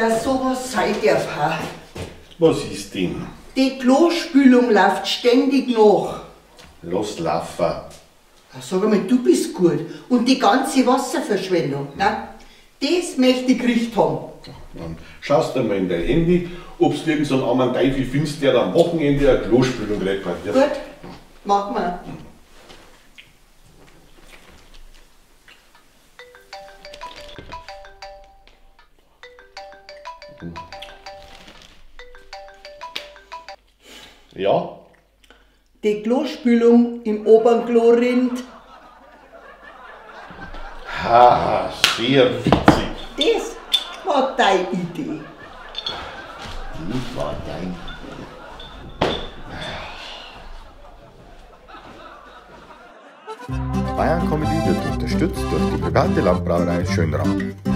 Dass sowas sein darf. Ha? Was ist denn? Die Klospülung läuft ständig nach. Lass laufen. Sag einmal, du bist gut. Und die ganze Wasserverschwendung, ne? Das möchte ich gekriegt haben. Dann schaust du mal in dein Handy, ob du irgend so einen armen Teufel findest, der am Wochenende eine Klospülung repariert. Gut, mach mal. Ja? Die Klospülung im oberen Klo rinnt. Ha, sehr witzig. Das war deine Idee. Das war deine Idee. Bayern Comedy wird unterstützt durch die private Landbrauerei Schönrath.